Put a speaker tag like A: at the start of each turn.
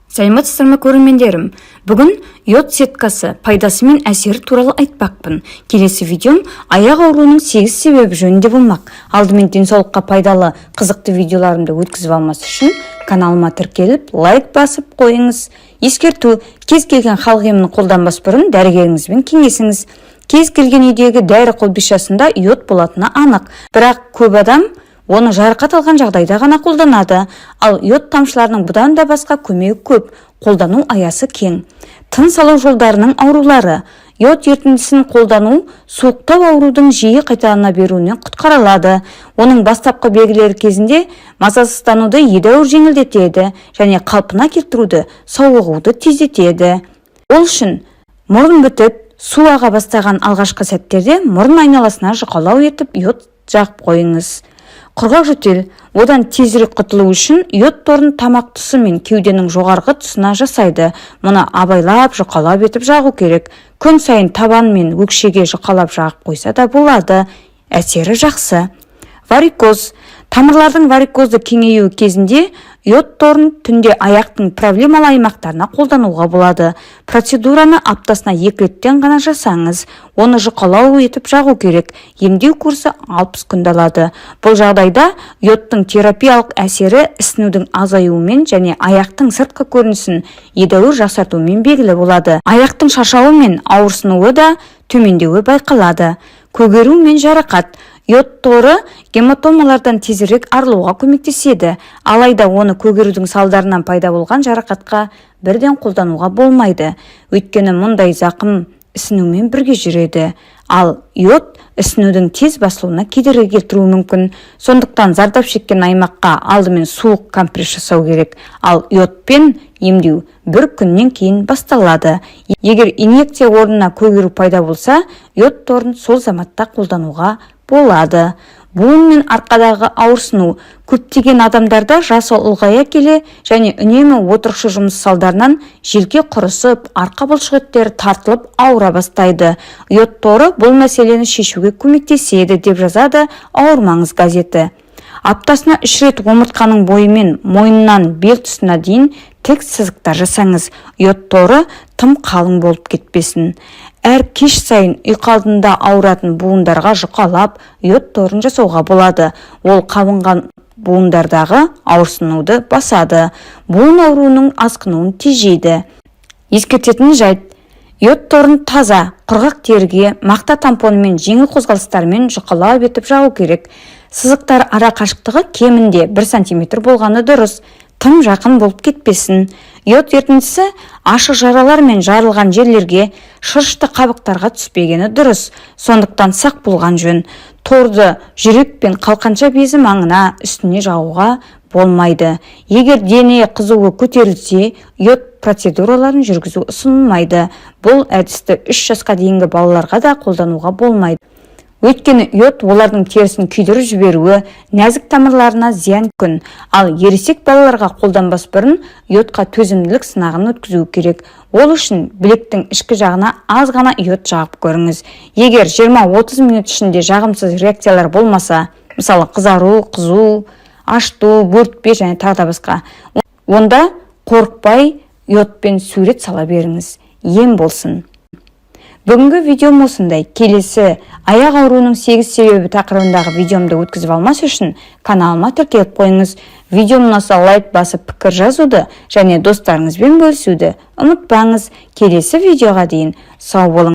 A: Сәлеметсіздер ме, көрермендерім! Бүгін йод сеткасы пайдасы мен әсері туралы айтпақпын. Келесі видеом аяқ ауруының сегіз себебі жөнінде болмақ. Алдымен денсаулыққа пайдалы, қызықты видеоларымды өткізіп алмас үшін каналыма тіркеліп, лайк басып қойыңыз. Ескерту: кез келген халық емін қолданбас бұрын дәрігеріңізбен кеңесіңіз. Кез келген үйдегі дәрі қобдишасында йод болатыны анық, бірақ көп адам оны жарақат алған жағдайда ғана қолданады. Ал йод тамшыларының бұдан да басқа көмегі көп, қолдану аясы кең. Тыныс алу жолдарының аурулары. Йод ерітіндісін қолдану суықтау аурудың жиі қайталана беруінен құтқара алады. Оның бастапқы белгілері кезінде мазасыздануды едәуір жеңілдетеді және қалпына келтіруді, сауығуды тездетеді. Ол үшін мұрын бітіп, су аға бастаған алғашқы сәттерде мұрын айналасына жұқалау етіп йод жағып қойыңыз. Құрғақ жөтел. Одан тезірек құтылу үшін йод торын тамақ тұсы мен кеуденің жоғарғы тұсына жасайды. Мұны абайлап, жұқалап етіп жағу керек. Күн сайын табан мен өкшеге жұқалап жағып қойса да болады, әсері жақсы. Варикоз. Тамырлардың варикозды кеңеюі кезінде йод торын түнде аяқтың проблемалы аймақтарына қолдануға болады. Процедураны аптасына екі реттен ғана жасаңыз. Оны жұқалау етіп жағу керек. Емдеу курсы 60 күнді алады. Бұл жағдайда йодтың терапиялық әсері ісінудің азаюымен және аяқтың сыртқы көрінісін едәуір жақсартуымен белгілі болады. Аяқтың шаршауы мен ауырсынуы да төмендеуі байқалады. Көгеру мен жарақат. Йод торы гематомалардан тезірек арылуға көмектеседі. Алайда оны көгерудің салдарынан пайда болған жарақатқа бірден қолдануға болмайды, өйткені мұндай зақым ісінумен бірге жүреді. Ал йод ісінудің тез басылуына кедергі келтіруі мүмкін. Сондықтан зардап шеккен аймаққа алдымен суық компресс жасау керек. Ал йодпен емдеу бір күннен кейін басталады. Егер инъекция орнына көгеру пайда болса, йод торын сол заматта қолдануға болады. Буын мен арқадағы ауырсыну. Көптеген адамдарда жасы ұлғая келе және үнемі отырықшы жұмыс салдарынан желке құрысып, арқа бұлшықеттері тартылып, ауыра бастайды. Йод торы бұл мәселені шешуге көмектеседі, деп жазады «Ауырмаңыз» газеті. Аптасына үш рет омыртқаның бойымен мойнынан бел тұсына дейін тік сызықтар жасаңыз. Йод торы тым қалың болып кетпесін. Әр кеш сайын ұйқы алдында ауыратын буындарға жұқалап йод торын жасауға болады. Ол қабынған буындардағы ауырсынуды басады, буын ауруының асқынуын тежейді. Ескертетін жайт: йод торын таза, құрғақ теріге мақта тампонымен жеңіл қозғалыстармен жұқалап етіп жағу керек. Сызықтар ара қашықтығы кемінде 1 сантиметр болғаны дұрыс, тым жақын болып кетпесін. Йод ерітіндісі ашық жаралар мен жарылған жерлерге, шырышты қабықтарға түспегені дұрыс, сондықтан сақ болған жөн. Торды жүрек пен қалқанша безі маңына, үстіне жағуға болмайды. Егер дене қызуы көтерілсе, йод процедураларын жүргізу ұсынылмайды. Бұл әдісті 3 жасқа дейінгі балаларға да қолдануға болмайды, өйткені йод олардың терісін күйдіріп жіберуі, нәзік тамырларына зиян күн. Ал ересек балаларға қолданбас бұрын йодқа төзімділік сынағын өткізу керек. Ол үшін білектің ішкі жағына аз ғана йод жағып көріңіз. Егер 20-30 минут ішінде жағымсыз реакциялар болмаса, мысалы, қызару, қызу, ашыту, бөртпе және тағы да басқа, онда қорықпай йодпен сурет сала беріңіз. Ем болсын! Бүгінгі видеом осындай. Келесі аяқ ауруының сегіз себебі тақырыбындағы видеомды өткізіп алмас үшін каналыма тіркеліп қойыңыз. Видеом ұнаса, лайк басып, пікір жазуды және достарыңызбен бөлісуді ұмытпаңыз. Келесі видеоға дейін сау болыңыз!